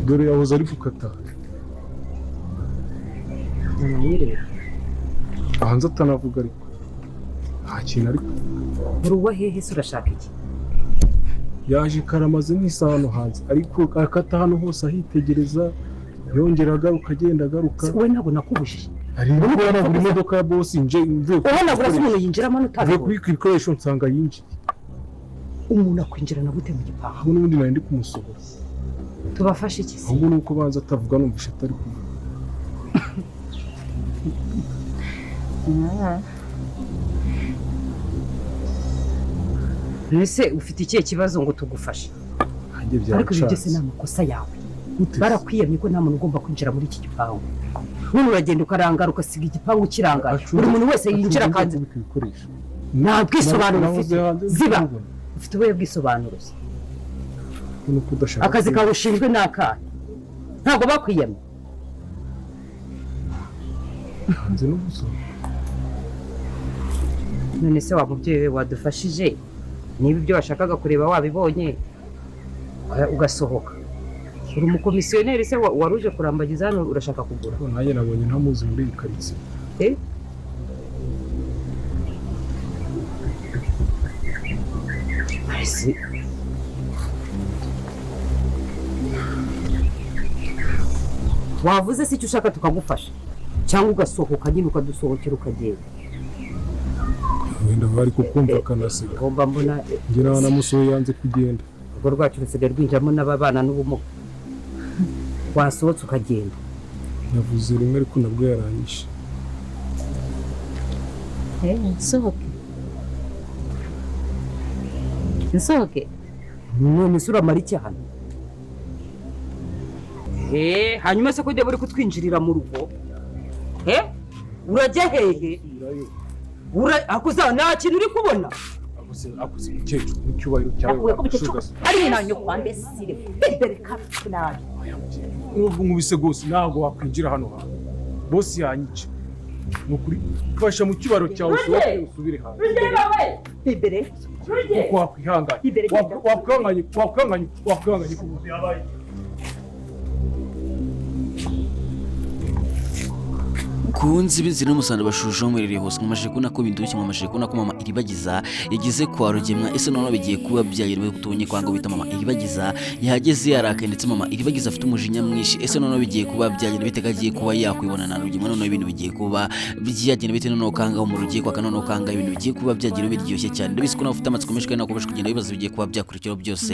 Dore yahoze ari gukata. Mwiriwe. Hanze atanavuga, ariko nta kintu ari kuvuga. Uruwa hehe se? Urashaka iki? Yaje karamaze nk'isaha hano hanze, ariko akata hano hose ahitegereza, yongera agaruka, agenda agaruka. Se wowe ntabwo nakubujije? Hari guhanagura imodoka ya bosi, nje mvuye Uhanagura se umuntu yinjiramo hano mvuye utabibonye? kubika ibikoresho nsanga yinjiye. Umuntu akwinjirana gute mu gipangu? Ahubwo n'ubundi nari ndi kumusohora. Tubafashe iki se? Ahubwo nuko banza atavuga, numvishe atari kuvuga. Mbese ufite ikihe kibazo ngo tugufashe? Nanjye Ariko ibyo byose byancanze. ni amakosa yawe. Gute se? Barakwiyamye ko nta muntu ugomba kwinjira muri iki gipangu. None uragenda ukarangara, ugasiga igipangu kirangaye, buri muntu wese yinjira Acunze akanze. kubika ibikoresho. Nta bwisobanuro Nahoze ufite. hanze Ziba. ndikubona. Ufite ubuhe bwisobanuro se? Nuko udashaka Akazi kawe ushinzwe ni akahe? Ntabwo bakwiyamye? Hanze no gusohoka. None se wa mubyeyi we, wadufashije, niba ibyo washakaga kureba wabibonye, ugasohoka? Uri umukomisiyoneri se wari uje kurambagiza hano? Urashaka kugura? Nanjye nabonye ntamuzi muri iyi karitsiye. Eh? Ese wavuze se icyo ushaka tukagufasha, cyangwa ugasohoka nyine, ukadusohokera ukagenda? Wenda bari kukumva akanasiga. Ngomba mbona. Njye nawe namusohoye yanze kugenda. Urugo rwacu rusigaye rwinjiramo n'ababana n'ubumuga. Wasohotse ukagenda. Navuze rimwe, ariko nabwo yaranyishe. Nsohoke, nsohoke. None se uramara iki hano? Hanyuma se ko uri kutwinjirira mu rugo? Urajya hehe? Akuza nta kintu uri kubona. Akuze umukecuru mu cyubahiro cyawe. Nakubwiye ko umukecuru ari nyina nyoko mbesire bibere nabi. Nubwo nkubise rwose, ntabwo wakwinjira hano hantu, bosi yanyica. Ni ukuri, fasha mu cyubahiro cyawe usohoke usubire hanze. Bibere. Kuko wakwihanganye. Ibere genda. Wakwihanganye, wakwihanganye, wakwihanganye ku buntu yabaye. Ku nzibi n'umusaruro bashusho muherereye hose, mwamashije kubona ko bindushye, mwamashije kubona ko mama Iribagiza yageze kwa Rugemwa. Ese noneho bigiye kuba byagera tubonye kwanga bita mama Iribagiza yahageze yarakaye, ndetse mama Iribagiza afite umujinya mwinshi. Ese noneho bigiye kuba byagenda bite ko agiye kuba yakwibona na Rugemwa? Noneho ibintu bigiye kuba byagenda bite? Noneho kanga mu rugiye kwaka, noneho kanga ibintu bigiye kuba byagira biryoshye cyane. Ndabizi ko nawe ufite amatsiko menshi kandi nawe ukomeje kugenda wibaza ibigiye kuba byakurikiraho byose.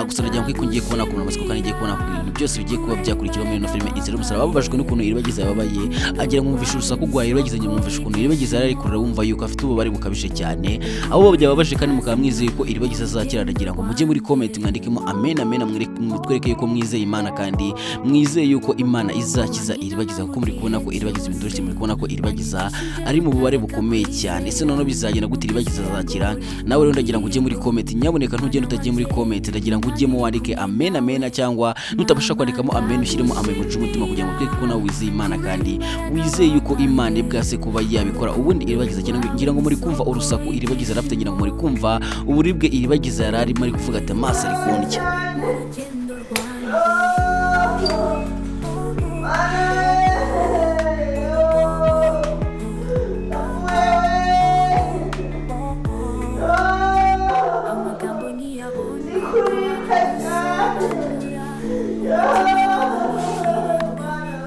Gusa nagira ngo ngiye kubona ku amatsiko kandi ngiye kubona ku bintu byose bigiye kuba byakurikiraho muri ino filime Inzira y'Umusaraba. Bababajwe n'ukuntu Iribagiza yababaye, agira ngo mwumvishe urusaku rwa Iribagiza, njye mwumvishe ukuntu Iribagiza yari ari kurira, wumva yuko afite ububabare bukabije cyane. Abo byababaje kandi mukaba mwizeye ko Iribagiza azakira, aragira ngo mujye muri comment mwandikemo amen amen, mutwereke yuko mwizeye Imana kandi mwizeye yuko Imana izakiza Iribagiza, kuko muri kubona ko Iribagiza ibintu byoroshye, muri kubona ko Iribagiza ari mu bubabare bukomeye cyane. Ese noneho bizagenda gute? Iribagiza azakira? Nawe rero ndagira ngo ujye muri comment, nyabuneka ntugende utagiye muri comment. Ndagira ngo ujyemo wandike amen amen, cyangwa nutabasha kwandikamo amen ushyiremo amemoji y'umutima kugira ngo twereke ko nawe wizeye Imana kandi wizeye yuko Imana ibwase kuba yabikora. Ubundi Iribagiza cyane, ngira ngo muri kumva urusaku Iribagiza yarafite, ngira ngo muri kumva uburibwe Iribagiza yari arimo, ari kuvuga ati amaso ari kundya. Amagambo ntiyabona.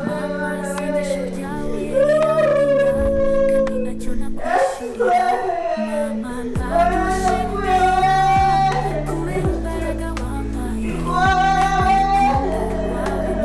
Mama, isengesho ryawe rirandinda kandi ntacyo nakwishyurira. Mama, ndagushimira kubera imbaraga wampaye. Wawe ni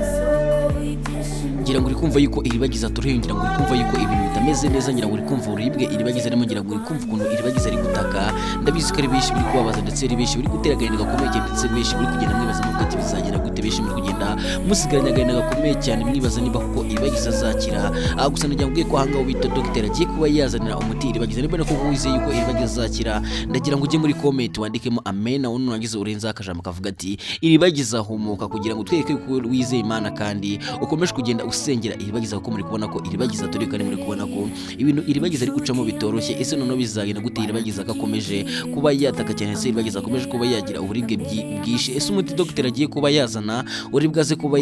isoko y'ibyishimo. Ngira ngo uri kumva yuko Iribagiza atorohewe, ngira ngo uri kumva yuko ibintu bitameze neza, ngira ngo uri kumva uburibwe Iribagiza arimo, ngira ngo uri kumva ukuntu Iribagiza ari gutaka. Ndabizi ko ari benshi biri kubabaza, ndetse ari benshi biri gutera agahinda gakomeye cyane, ndetse benshi buri kugenda mwibaza muvuga ati bizagera gute? Benshi muri kugenda musigaranye agahinda gakomeye cyane, mwibaza niba koko Iribagiza azakira. Gusa nagira ngo mbwiye ko ahangaha bita dogiteri agiye kuba yazanira umuti Iribagiza. Niba koko wizeye yuko Iribagiza azakira, ndagira ngo ujye muri comment wandikemo amen, ubundi nurangiza urenzeho akajambo kavuga ati Iribagiza humuka, kugira ngo utwereke ko wizeye Imana kandi ukomeje kugenda usengera. yakira Iribagiza, kuko muri kubona ko Iribagiza turi kandi muri kubona ko ibintu Iribagiza ari gucamo bitoroshye. Ese noneho bizagenda gute Iribagiza ko akomeje kuba yataka cyane? Ese Iribagiza akomeje kuba yagira uburibwe bwinshi? Ese umuti dogiteri agiye kuba yazana uri bwaze kuba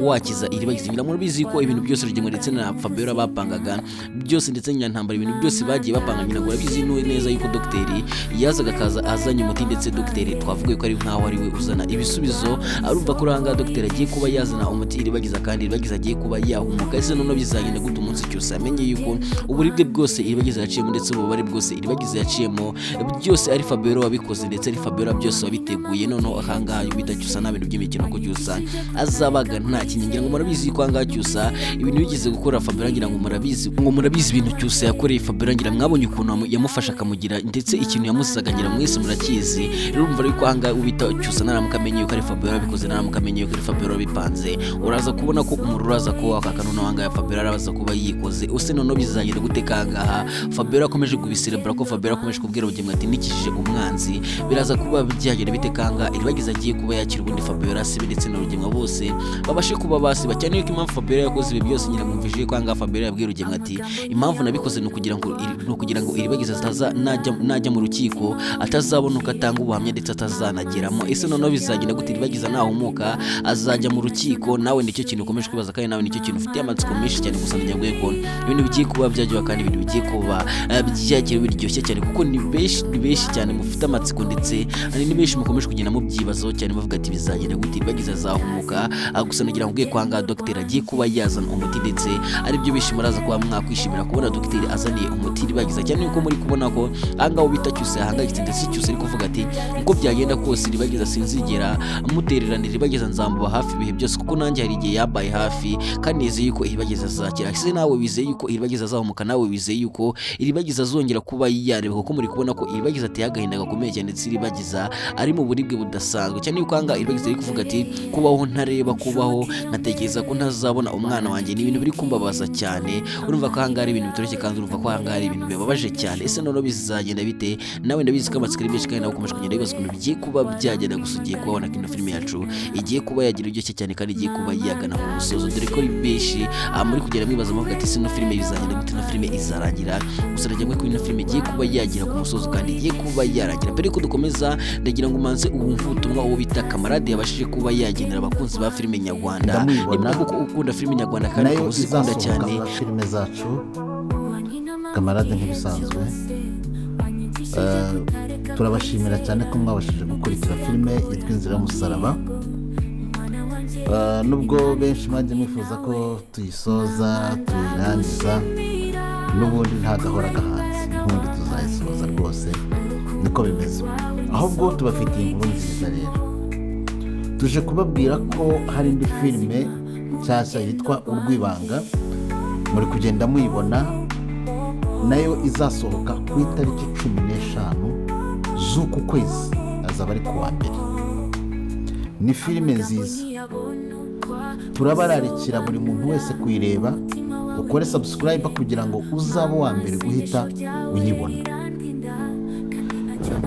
wakiza Iribagiza? Ngira murabizi ko ibintu byose Rugema ndetse na Fabiola bapangaga byose, ndetse Nyirantambara, ibintu byose bagiye bapanga, ngira ngo urabizi neza yuko dogiteri yazaga akaza azanye umuti, ndetse dogiteri twavuga ko ari nkaho ari we uzana ibisubizo. Arumva ko ahangaha dogiteri agiye kuba yazana umuti Iribagiza, kandi Iribagiza agiye kuba yahumuka. Ese noneho bizagenda gute umunsi cyose amenye yuko uburibwe bwose Iribagiza yaciyemo, ndetse ububabare bwose Iribagiza yaciyemo byose ari Fabiola wabikoze, ndetse ari Fabiola byose wabiteguye? Noneho ahangaha bita Cyusa nta bintu by'imikino, ko Cyusa azabaga nta kintu. Ngira ngo murabizi ko ahangaha Cyusa ibintu bigeze gukora Fabiola, ngira ngo murabizi, ngo murabizi ibintu Cyusa yakoreye Fabiola. Ngira mwabonye ukuntu yamufasha akamugira, ndetse ikintu yamusaga, ngira mwese murakizi. Rero urumva yuko ahangaha ubita Cyusa naramuka amenye yuko ari Fabiola wabikoze, naramuka amenye yuko ari Fabiola wabipanze, uraza kubona ko umuriro uraza kuba waka. Noneho ahangaha Fabiola araza kuba yikoze. Use noneho bizagenda gute kangaha Fabiola akomeje kubiserebura, ko Fabiola akomeje kubwira Rugema ati nikijije umwanzi? Biraza kuba byagenda bite kanga Iribagiza agiye kuba yakira ubundi Fabiola sibe ndetse na Rugema bose babashe kuba basiba? Cyane yuko impamvu Fabiola yakoze ibi byose, nyiramwumvije ko ahangaha Fabiola yabwiye Rugema ati impamvu nabikoze ni ukugira ngo Iribagiza ataza najya mu rukiko atazabona uko atanga ubuhamya, ndetse atazanageramo. Ese noneho bizagenda gute Iribagiza nahumuka azajya mu rukiko? Nawe nicyo kintu ukomeje kwibaza, kandi nawe nicyo kintu ufitiye amatsiko menshi cyane. Gusa ndagira ko ibintu bigiye kuba byaryoha, kandi ibintu bigiye kuba byagira biryoshye cyane, kuko ni benshi cyane mufite amatsiko, ndetse ni benshi mukomeje kugenda mubyibazaho cyane, bavuga ati bizagenda gute Iribagiza azahumuka? Gusa nagira ngo ko ahangaha dogiteri agiye kuba yazana umuti, ndetse aribyo benshi muraza kuba mwakwishimira kubona dogiteri azaniye umuti Iribagiza, cyane yuko muri kubona ko ahangaha bita Cyusa yahangayitse, ndetse Cyusa ari kuvuga ati uko byagenda kose Iribagiza sinzigera mutererana, Iribagiza nzamuba hafi ibihe byose, kuko nanjye hari igihe yabaye hafi, kandi nizeye yuko Iribagiza azakira. Ese nawe wizeye yuko Iribagiza azahumuka? Nawe wizeye yuko Iribagiza azongera kuba yareba? Kuko muri kubona ko Iribagiza ateye agahinda gakomeye cyane, ndetse Iribagiza ari mu buribwe budasanzwe, cyane yuko ahangaha Iribagiza ari kuvuga ati kubaho ntareba, kubaho nkatekereza ko ntazabona umwana wanjye ni ibintu biri kumbabaza cyane. Urumva ko ahangaha ari ibintu bitoroshye, kandi urumva ko ahangaha ari ibintu bibabaje cyane. Ese noneho bizagenda bite? Nawe ndabizi ko amatsiko ari menshi, kandi nawe ukomeje kugenda wibaza ukuntu bigiye kuba byagenda. Gusa ugiye kubabona ko ino filime yacu igiye kuba yagira iryoshye cyane, kandi igiye kuba yagana ku musozo, dore ko ari benshi muri kugenda mwibaza muvuga ati ino filime bizagenda gute, ino filime izarangira? Gusa ndagira ngo ino filime igiye kuba yagira ku musozo, kandi igiye kuba yarangira. Mbere yuko dukomeza, ndagira ngo umanze uwumve ubutumwa uwo bita Kamarade yabashije kuba yagenera abakunzi ba filime nyarwanda. Niba koko ukunda filime nyarwanda kandi nayo ukaba uzikunda izasohoka cyane, za filime zacu Kamarade nk'ibisanzwe, turabashimira cyane ko mwabashije gukurikira filime yitwa Inzira y'Umusaraba. Nubwo benshi mwagiye mwifuza ko tuyisoza tuyirangiza, n'ubundi nta gahora gahanze, n'ubundi tuzayisoza rwose, niko bimeze. Ahubwo tubafitiye inkuru nziza rero, tuje kubabwira ko hari indi filime nshyashya yitwa Urwibanga, muri kugenda muyibona, nayo izasohoka ku itariki 15 z'uku kwezi, azaba ari ku wa mbere. Ni filime nziza, turabararikira buri muntu wese kuyireba, ukore subscribe kugira ngo uzabe uwa mbere guhita uyibona.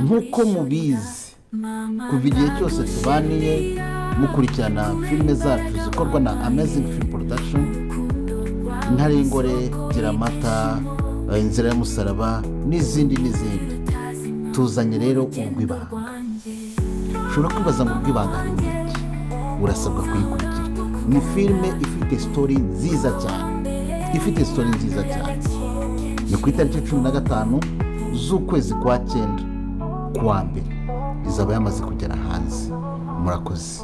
Nk'uko mubizi, kuva igihe cyose tubaniye mukurikirana filime zacu zikorwa na Amazing Film Production, Intare y'Ingore, Gira Amata, Inzira y'Umusaraba n'izindi n'izindi, tuzanye rero Urwibanga. Ushobora kwibaza ngo Urwibanga harimo iki? Urasabwa kuyikurikira. Ni filime ifite story nziza cyane, ifite story nziza cyane. Ni ku itariki 15 z'ukwezi kwa cyenda, ku wa mbere izaba yamaze kugera hanze. Murakoze.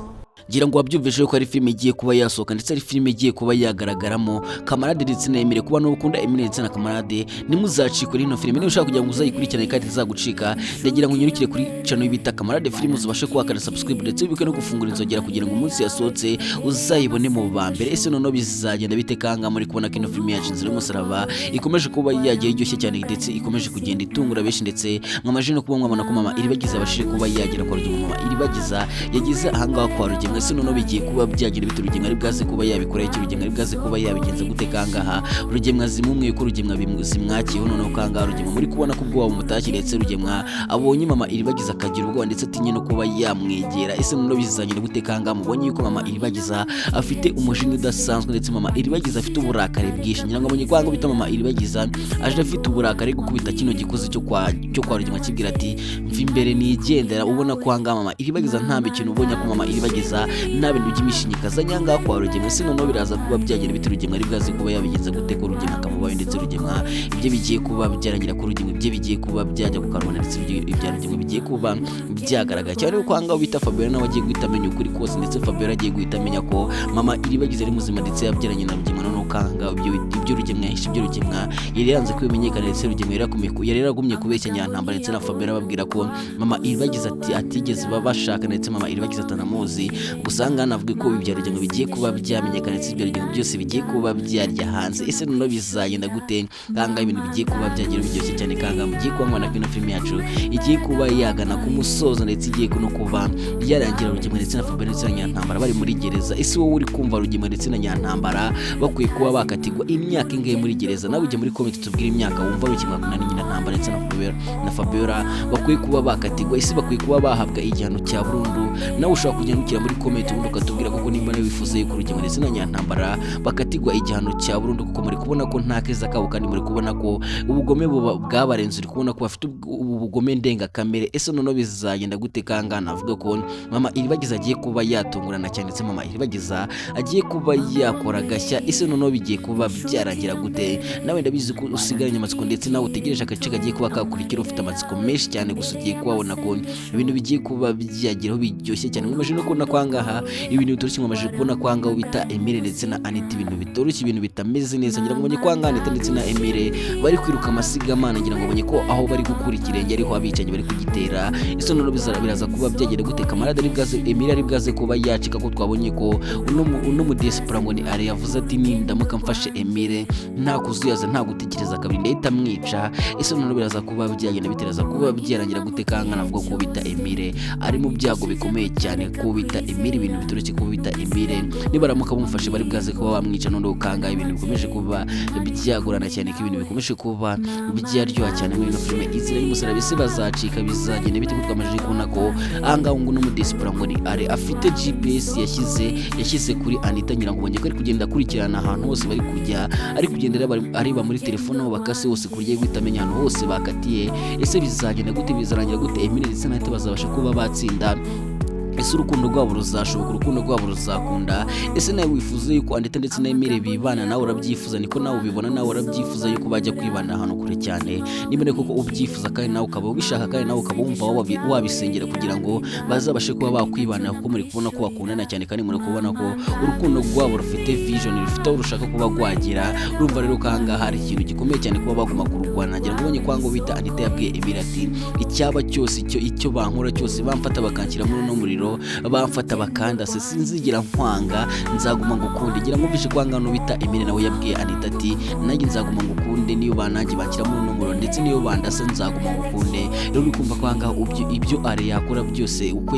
Ngira ngo wabyumvise ko ari filime igiye kuba yasohoka, ndetse ari filime igiye kuba yagaragaramo Kamarade ndetse na Emile. Kuba n'ukunda Emile ndetse na Kamarade, ntimuzacikwe ino filime. Niba ushaka kugira ngo uzayikurikirane kandi itazagucika, ndagira ngo unyarukire kuri channel bita Kamarade Films, ubashe kuhakana subscribe, ndetse wibuke no gufungura inzogera kugira ngo umunsi yasohotse uzayibone mu ba mbere. Ese noneho bizagenda bite kanga muri kubona ko ino filime yacu Inzira y'Umusaraba ikomeje kuba yagiye iryoshye cyane, ndetse ikomeje kugenda itungura benshi, ndetse mwamaje no kuba mwabona ko mama Iribagiza abashije kuba yagera kwa Rugema. Mama Iribagiza yageze ahangaha kwa Rugema. Ese noneho bigiye kuba byagira bite? Rugemwa ari bwaze kuba yabikora iki? Rugemwa ari bwaze kuba yabigenza gute? Kangaha Rugemwa zimumwe ko Rugemwa zimwakiyeho noneho kangaha Rugemwa muri kubona ko ubwoba bumutashye, ndetse Rugemwa abonye mama Iribagiza akagira ubwoba ndetse atinye no kuba yamwegera. Ese noneho bizagenda gute? Kangaha mubonye yuko mama Iribagiza afite umujinya udasanzwe, ndetse mama Iribagiza afite uburakari bwinshi. Ngira ngo abonye kwanga bita mama Iribagiza aje afite uburakari gukubita kino gikozi cyo kwa Rugemwa, akibwira ati mva imbere nigendera. Ubona ko ahangaha mama Iribagiza nta mikino, ubonye ko mama Iribagiza nta bintu by'imishinyikaza nyanga kwa Rugemwa. Ese noneho biraza kuba byagenda bite? Rugemwa ari bwaze kuba yabigenza gute ko Rugemwa akamubayo, ndetse Rugemwa ibyo bigiye kuba byarangira ko Rugemwa ibyo bigiye kuba byajya ku karubanda, ndetse ibya Rugemwa bigiye kuba byagaragara cyane ko ahangaha bita Fabiola nawe agiye guhita amenya ukuri kose, ndetse Fabiola agiye guhita amenya ko mama Iribagiza ari muzima ndetse yabyaranye na Rugemwa. Noneho kanga ibyo Rugemwa yahishe, ibyo Rugemwa yari yanze ko bimenyekana, ndetse Rugemwa yari yaragumye kubeshya Nyantambara ndetse na Fabiola ababwira ko mama Iribagiza atigeze bashaka, ndetse mama Iribagiza atanamuzi. Gusa ahangaha navuga ko ibya Rugemwa bigiye kuba byamenyekana, ndetse ibya Rugemwa byose bigiye kuba byarya hanze. Ese noneho bizagenda gute? Kanga ibintu bigiye kuba byagira biryoshye cyane. Kanga mugiye kuba mwana kino filime yacu igiye kuba yagana ku musozo, ndetse igiye no kuba yarangira Rugemwa ndetse na Fabiola ndetse na Nyantambara bari muri gereza. Ese wowe uri kumva Rugemwa ndetse na Nyantambara bakwiye kuba bakatirwa imyaka ingahe muri gereza? Nawe ujya muri comment tubwire imyaka wumva Rugemwa na Nyantambara ndetse na Fabiola bakwiye kuba bakatirwa. Ese bakwiye kuba bahabwa igihano cya burundu? Nawe ushobora kugenda muri comment ubundi ukatubwira koko nimba nawe wifuza yuko Rugemwa ndetse na Nyantambara bakatirwa igihano cya burundu, kuko muri kubona ko nta keza kabo, kandi muri kubona ko ubugome bwabarenze, uri kubona ko bafite ubu bugome ndengakamere. Ese noneho bizagenda gute? Kanga navuga ko mama Iribagiza agiye kuba yatungurana cyane, ndetse mama Iribagiza agiye kuba yakora agashya. Ese noneho bigiye kuba byarangira gute? Nawe ndabizi ko usigaranye amatsiko, ndetse nawe utegereje agace kagiye kuba kakurikira ufite amatsiko menshi cyane. Gusa ugiye kuhabona ko ibintu bigiye kuba byageraho biryoshye cyane. Nkomeje no kubona ko ahangaha ibintu bitoroshye, nkomeje kubona ko ahangaha bita Emile ndetse na Anita ibintu bitoroshye, ibintu bitameze neza. Ngira ngo ubonye ko ahangaha Anita ndetse na Emile bari kwiruka amasigamana, ngira ngo ubonye ko aho bari gukura ikirenge ariho abicanyi bari kugitera. Ese noneho biraza kuba byagenda gute? Kamarade ari bwaze, Emile ari bwaze kuba yacika, ko twabonye ko uno mu diaspora ngo ni Are yavuze ati nindamuka mfashe Emile nta kuzuyaza nta gutekereza kabiri ndahita mwica. Ese noneho biraza kuba byagenda biteraza kuba byarangira gute? Kanga navuga ko bita Emile ari mu byago bikomeye cyane, ko bita Emile ibintu bitoroshye, ko bita Emile nibaramuka bamufashe bari bwaze kuba bamwica. Noneho kanga ibintu bikomeje kuba byagorana cyane, ko ibintu bikomeje kuba byaryoha cyane muri ino filime Inzira y'Umusaraba. Ese bazacika bizagenda bite? Kuko twamaze kubona ko ahangaha ngo no mu diaspora ngo ni Are afite GPS yashyize kuri Anita, ngira ngo ubonye ko ari kugenda akurikirana ahantu hose bari kujya, ari kugenda areba muri telefone aho bakase hose ku buryo guhita amenya ahantu hose bakatiye. Ese bizagenda gute? Bizarangira gute? Emile ndetse na Anita bazabasha kuba batsinda? Ese urukundo rwabo ruzashoboka? Urukundo rwabo ruzakunda? Ese nawe wifuza yuko Anita ndetse na Emile bibana? Nawe urabyifuza, niko nawe ubibona, nawe urabyifuza yuko bajya kwibana ahantu kure cyane. Niba ni koko ubyifuza kandi nawe ukaba ubishaka kandi nawe ukaba wumva wabisengera kugira ngo bazabashe kuba bakwibana, kuko muri kubona ko bakundana cyane, kandi muri kubona ko urukundo rwabo rufite vision, rufite aho rushaka kuba rwagera. Urumva rero ko ahangaha hari ikintu gikomeye cyane kuba baguma kururwana. Ngira ngo ubonye ko ahangaha bita Anita yabwiye Emile ati icyaba cyose icyo bankora cyose, bamfata bakanshyira muri uno muriro, bamfata bakandase, sinzigera nkwanga, nzaguma ngukunde. Ngira ngo mvishe kwanga no bita Emile nawe yabwiye Anita ati nanjye nzaguma ngukunde, niyo bananjye banshyira muri uno muriro ndetse niyo bandasa nzaguma ngukunde. Rero uri kumva ko ahangaha ibyo Are yakora byose, uko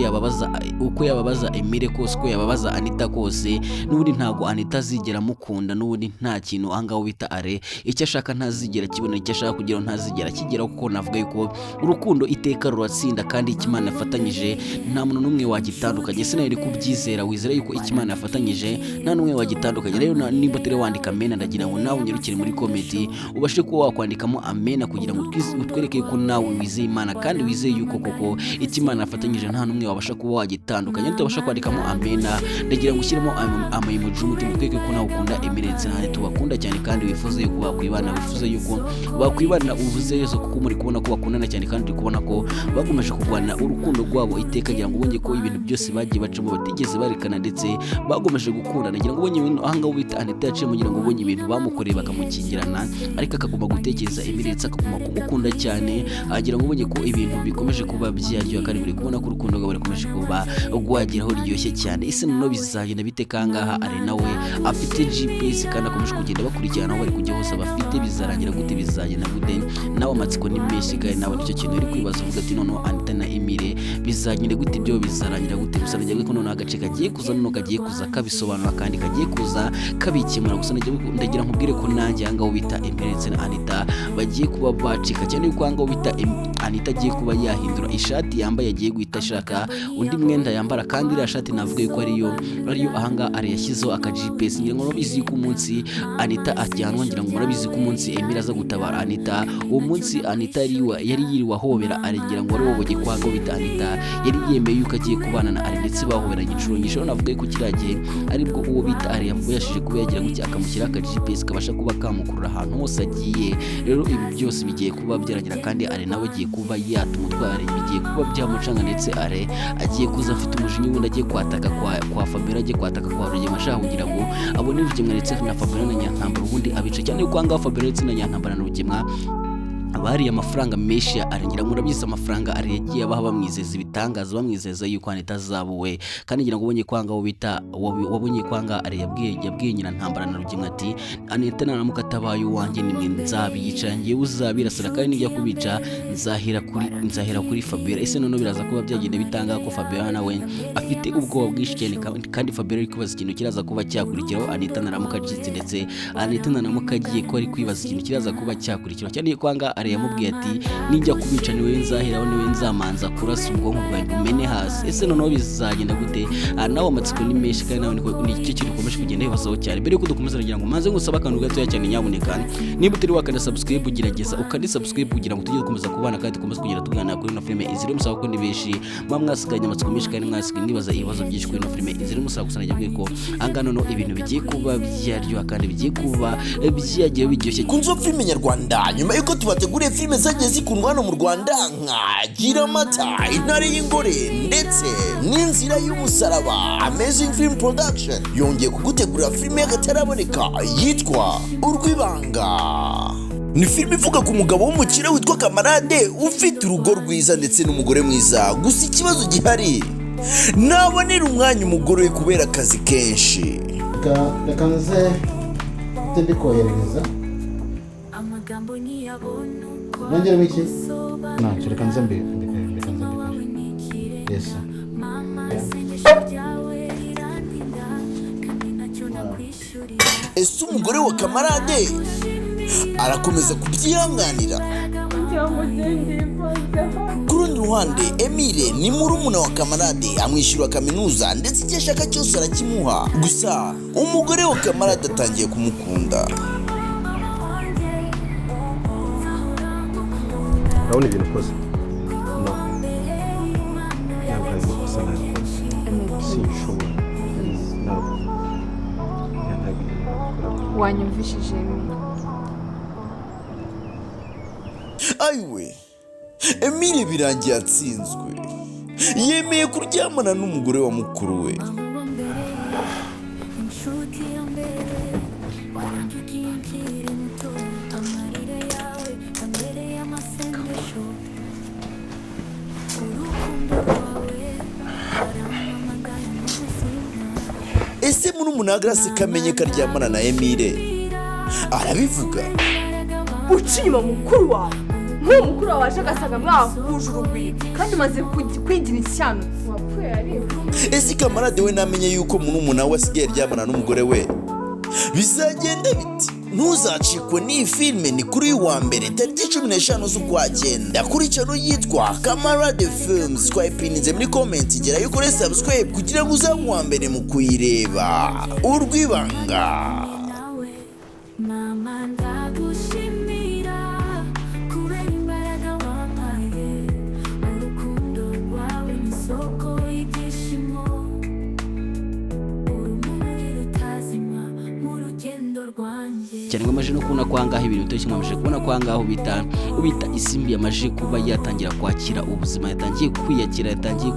yababaza Emile kose, uko yababaza Anita kose, n'ubundi ntago Anita azigera amukunda, n'ubundi nta kintu ahangaha bita Are icyo ashaka ntazigera akibona, icyo ashaka kugeraho ntazigera akigeraho, kuko navuga yuko urukundo iteka ruratsinda, kandi icyo Imana yafatanyije nta muntu n'umwe wagitandukanye. Ese nawe uri kubyizera, wizera yuko icyo Imana yafatanyije nta n'umwe wagitandukanye? Rero nimba utari wandika amena, ndagira ngo nawe unyarukire muri comment ubashe kuba wakwandikamo amena, kugira ngo utwereke yuko nawe wizeye Imana kandi wizeye yuko koko icyo Imana yafatanyije nta n'umwe wabasha kuba wagitandukanya. Utabasha kwandikamo amena, ndagira ngo ushyiremo ama emoji y'umutima, utwereke ko nawe ukunda Emile ndetse na Anita, ubakunda cyane kandi wifuza yuko bakwibana, wifuza yuko bakwibana ubuzerezo, kuko muri kubona ko bakundana cyane kandi uri kubona ko bakomeje kurwana urukundo rwabo iteka. Ngira ngo ubonye ko ibintu byose bagiye bacamo batigeze barekana, ndetse bakomeje gukundana. Ngira ngo ubonye ibintu ahangaha bita Anita yaciyemo, ngira ngo ubonye ibintu bamukoreye bakamukingirana, ariko akaguma gutekereza Emile ndetse akaguma kumukunda cyane. Agira ngo ubonye ko ibintu bikomeje kuba byaryoha, kandi muri kubona ko urukundo rwabo rukomeje kuba rwageraho ruryoshye cyane. Ese noneho bizagenda bite? Kangaha Ari nawe afite GPS kandi akomeje kugenda bakurikirana aho bari kujya hose abafite. Bizarangira gute? Bizagenda gute? Nawe amatsiko ni menshi, kandi nawe nicyo kintu uri kwibaza uvuga ati noneho Anita na Emile bizagenda gute? Ibyo bizarangira bizarangira gute? Gusa nagira ko noneho agace kagiye kuza, noneho kagiye kuza kabisobanura kandi kagiye kuza kabikemura. Gusa ndagira nkubwire ko nanjye aha ngaho bita Emile ndetse na Anita bagiye kuba bacika cyane, yuko aha ngaho bita Anita agiye kuba yahindura ishati yambaye, agiye guhita ashaka undi mwenda yambara, kandi iriya shati navuga yuko ariyo ahangaha ari yashyizeho aka GPS. Ngira ngo murabizi yuko umunsi Anita ajyanwa, ngira ngo murabizi ko umunsi Emile aza gutabara Anita, uwo munsi Anita yari yiriwe ahobera Ari, ngira ngo wari wabonye ko ahangaho bita Anita yari yemeye yuko agiye kubana na Ari, ndetse bahoberanye inshuro nyinshi. Rero navuga yuko kiriya gihe aribwo uwo bita Ari yabashije kuba yagira gutya akamushyiraho aka GPS kabasha kuba kamukurura ahantu hose agiye. Rero ibi byose bigiye kuba byarangira, kandi Ari nawe agiye kuba yata umutwe, Ari bigiye kuba byamucanga, ndetse Ari agiye kuza afite umujinya ubundi agiye kwataka kwa Fabiola, agiye kwataka kwa Rugema ashaka kugira ngo abone Rugema ndetse na Fabiola na Nyantambara ubundi abica cyane, yuko ahangaha Fabiola ndetse na Nyantambara na Rugema bariye amafaranga menshi ya Ari. Ngira ngo murabizi amafaranga Ari yagiye abaha bamwizeza ibitangaza, bamwizeza yuko Anita azaba uwe, kandi ngira ngo ubonye ko ahangaha bita wabonye ko ahangaha Ari yabwiye Nyirantambara na Rugema ati Anita naramuka atabaye uwanjye nimwe nzabiyica, ngewe uzabirasira, kandi nijya kubica nzahera kuri Fabiola. Ese noneho biraza kuba byagenda bitanga ko Fabiola nawe afite ubwoba bwinshi cyane, kandi Fabiola ari kwibaza ikintu kiraza kuba cyakurikiraho Anita naramuka acitse, ndetse Anita naramuka agiye ko ari kwibaza ikintu kiraza kuba cyakurikiraho cyane, ko ahangaha Ari yamubwiye ati nijya kubica niwe nzaheraho, niwe nzamanza kurasa ubwonko bwanjye bumene hasi. Ese noneho bizagenda gute? Nawe amatsiko ni menshi, kandi nawe nicyo kintu ukomeje kugenda wibazaho cyane. Mbere yuko dukomeza nagira ngo maze ngusaba akantu gatoya cyane, nyabuneka niba utari wakanda subscribe, gerageza ukande subscribe kugira ngo tujye dukomeza kubana kandi dukomeze kugenda tuganira kuri ino filime Inzira y'Umusaraba, kuko ni benshi muba mwasiganye amatsiko menshi kandi mwasigaye mwibaza ibibazo byinshi kuri ino filime Inzira y'Umusaraba. Gusa nagira ko ahangaha noneho ibintu bigiye kuba byaryoha kandi bigiye kuba byagiye biryoshye. Kunzo filime nyarwanda, nyuma yuko tubateguriye filime zagiye zikundwa hano mu Rwanda nka Gira Amata, Intare y'Ingore ndetse n'Inzira y'Umusaraba, Amazing Film Production yongeye kugutegurira filime y'akataraboneka yitwa Urw'Ibanga. Ni filime ivuga ku mugabo w'umukire witwa Kamarade, ufite urugo rwiza ndetse n'umugore mwiza. Gusa ikibazo gihari, ntabonera umwanya umugore we kubera akazi kenshi. Reka nze mpite mbikoherereza. Amagambo ntiyabona uko Nongeremo iki? agusobanurira. Ntacyo, reka nze reka nze Umutima wawe mbikore. ni ikirenga. Yes, sir. Mama, isengesho ryawe rirandinda kandi ntacyo nakwishyurira. Ese umugore wa Kamarade arakomeza kubyihanganira? Ku rundi ruhande, Emile ni murumuna wa Kamarade, amwishyura kaminuza ndetse icyo ashaka cyose arakimuha. Gusa umugore wa Kamarade atangiye kumukunda. Urabona ibintu ukoze? No, ntabwo ari amakosa nakoze, sinshobora. Please, ntabwo. Ya, ntabwo ibintu nabikora. Wanyumvishije Emile? Ayiwe, Emile birangiye atsinzwe, yemeye kuryamana n'umugore wa mukuru we. Aho wambereye inshuti ya mbere, warangiye nkiri muto, amarira yawe yambereye amasengesho, urukundo rwawe warampamagaye mu buzima. Ese murumuna wa Grace kamenye ko aryamana na Emile, arabivuga? Uca inyuma mukuru wawe, nk'uwo mukuru wawe waje agasanga mwahuje urugwiro kandi umaze kwigira inshyanutsi wapfuye ariko. Ese Kamarade we namenye yuko murumuna we asigaye aryamana n'umugore we, bizagenda biti? Ntuzacikwe n'iyi filime. Ni kuri uyu wa mbere tariki 15 z'ukwa cyenda kuri channel yitwa Kamarade Films. Twayipininze muri comment, gerayo ukore subscribe kugira ngo uzabe uwa mbere mu kuyireba. Urw'Ibanga. Nawe mama, ndagushimira kubera imbaraga wampaye, urukundo rwawe ni isoko y'ibyishimo, urumuri rutazima mu rugendo rwanjye. Cyane ngo amaje no kubona ko ahangaha ibintu bitoroshye, mwamaze kubona ko ahangaha ubita Isimbi yamaze kuba yatangira kwakira ubuzima, yatangiye kwiyakira, yatangiye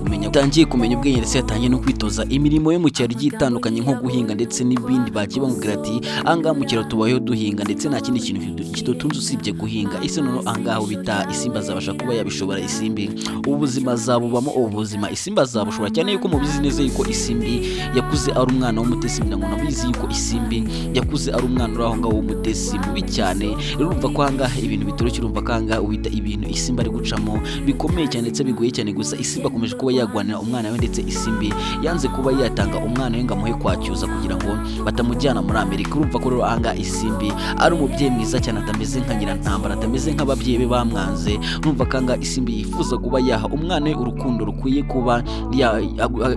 kumenya ubwenge, ndetse yatangiye no kwitoza imirimo yo mu cyaro igiye itandukanye nko guhinga ndetse n'ibindi. Bagiye bamubwira ati ahangaha mu cyaro tubayeho duhinga, ndetse nta kindi kintu kidutunze usibye guhinga. Ese noneho ahangaha ubita Isimbi azabasha kuba yabishobora? Isimbi ubu buzima azabubamo? Ubu buzima Isimbi azabushobora? Cyane yuko mubizi neza yuko Isimbi yakuze ari umwana w'umutesi, ngira ngo nabizi yuko Isimbi yakuze ari umwana uri aho ngaho. ngaho w'umutesi mubi cyane. Rero urumva ko ahangaha ibintu bitoroshye, urumva ko ahangaha wita ibintu Isimbi ari gucamo bikomeye cyane ndetse bigoye cyane. Gusa Isimbi akomeje kuba yagwanira umwana we, ndetse Isimbi yanze kuba yatanga umwana we ngo amuhe kwacyuza kugira ngo batamujyana muri Amerika. Urumva ko rero ahangaha Isimbi ari umubyeyi mwiza cyane, atameze nka Nyirantambara, atameze nk'ababyeyi be bamwanze. Urumva ko ahangaha Isimbi yifuza kuba yaha umwana we urukundo rukwiye kuba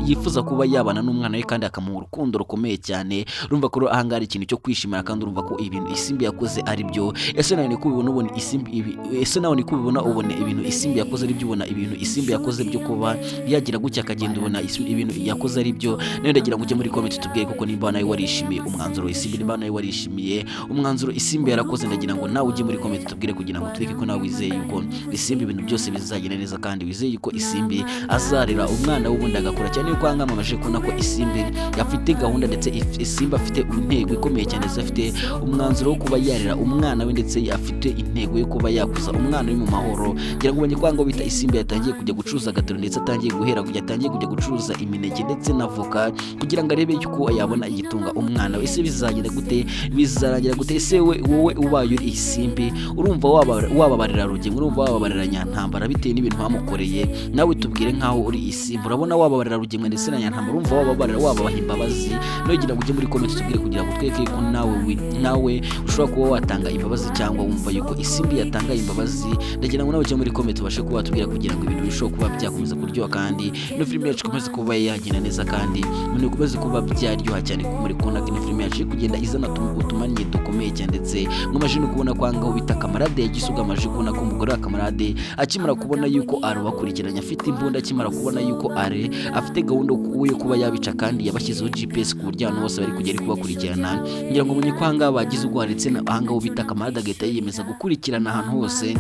yifuza kuba yabana n'umwana we kandi akamuha urukundo rukomeye cyane. Urumva ko rero ahangaha ari ikintu cyo kwishimira, kandi urumva ko ibintu Isimbi yakoze ari byo. Ese nawe niko ubibona? Ubona Isimbi ibi? Ese nawe niko ubibona? Ubona ibintu Isimbi yakoze ari byo? Ubona ibintu Isimbi yakoze byo kuba yagira gutya akagenda, ubona ibintu yakoze ari byo? Nawe ndagira ngo ujye muri comment tubwire kuko nimba nawe warishimiye umwanzuro Isimbi, nimba nawe warishimiye umwanzuro Isimbi yarakoze, ndagira ngo nawe ujye muri comment tubwire kugira ngo tureke ko nawe wizeye yuko Isimbi ibintu byose bizagenda neza, kandi wizeye yuko Isimbi azarera umwana w'ubundi agakura cyane, yuko ahangaha mamaje kubona ko Isimbi afite gahunda, ndetse Isimbi afite intego ikomeye cyane, ndetse afite umwanzuro wo kuba yarera umwana we, ndetse afite intego yo kuba yakuza umwana we mu mahoro. Ngira ngo ubonye ko ahangaha bita Isimbi yatangiye kujya gucuruza agataro, ndetse atangiye guhera kujya atangiye kujya gucuruza imineke ndetse na voka kugira ngo arebe yuko yabona igitunga umwana we. Ese bizagenda gute? Bizarangira gute? Ese we wowe ubaye uri Isimbi, urumva wababarira Rugema? Urumva wababarira Nyantambara bitewe n'ibintu bamukoreye? Nawe tubwire nkaho uri Isimbi, urabona wababarira Rugema ndetse na Nyantambara? Urumva wababarira, wababaha imbabazi? Nugira ngo ujye muri comment tubwire kugira ngo twereke ko nawe ushobora kuba watanga imbabazi cyangwa wumva yuko Isimbi yatanga imbabazi. Ndagira ngo nawe ujye muri comment ubashe kuba watubwira kugira ngo ibintu birusheho kuba byakomeza kuryoha, kandi ino filime yacu ikomeze kuba yagenda neza, kandi ibintu bikomeze kuba byaryoha cyane, kuko muri kubona ko ino filime yacu iri kugenda izana utumanye dukomeye cyane. Ndetse mwamaze no kubona ko ahangaho bita Kamarade yagize amaje kubona ko umugore wa Kamarade akimara kubona yuko arubakurikiranye afite imbunda, akimara kubona yuko are afite gahunda yo kuba yabica, kandi yabashyizeho GPS ku buryo ahantu hose bari kujya ari kubakurikirana. Ngira ngo umenye ko ahangaha bagize ubwoba, ndetse ahangaho bita Kamarade agahita yiyemeza gukurikirana ahantu hose,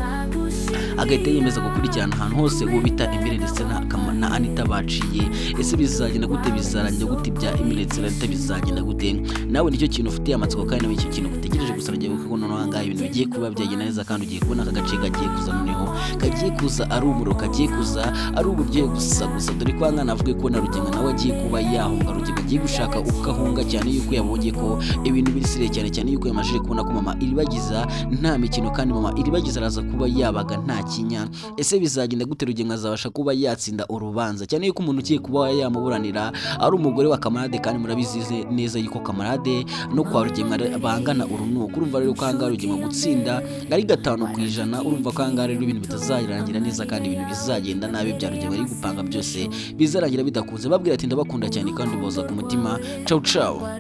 agahita yiyemeza gukurikirana ahantu hose uwo bita Emile ndetse na Anita baciye. Ese bizagenda gute? Bizarangira gute? Ibya Emile ndetse na Anita bizagenda gute? Nawe nicyo kintu ufitiye amatsiko, kandi nawe icyo kintu utegereje. Gusa nagiye kuko noneho ahangaha ibintu bigiye kuba byagenda neza, kandi ugiye kubona aka gace kagiye kuza, noneho kagiye kuza ari umuriro, kagiye kuza ari uburyohe gusa gusa. Dore ko ahangaha navuga ko na Rugema nawe agiye kuba yahunga, Rugema agiye gushaka uko ahunga, cyane yuko yabonye ko ibintu biri sire cyane cyane yuko yamajije kubona ko mama Iribagiza nta mikino, kandi mama Iribagiza araza kuba yabaga nta kinya. Ese bizagenda gute? Rugema azabasha kuba yatsinda urubanza, cyane yuko umuntu ugiye kuba yamuburanira ari umugore wa Kamarade, kandi murabizi neza yuko Kamarade no kwa Rugema bangana urunuka. Urumva rero ko ahangaha Rugema gutsinda ari 5%. Urumva ko ahangaha rero ibintu bitazarangira neza, kandi ibintu bizagenda nabi, bya Rugema ari gupanga byose bizarangira bidakunze. Babwira ati ndabakunda cyane kandi boza ku mutima. Ciao ciao.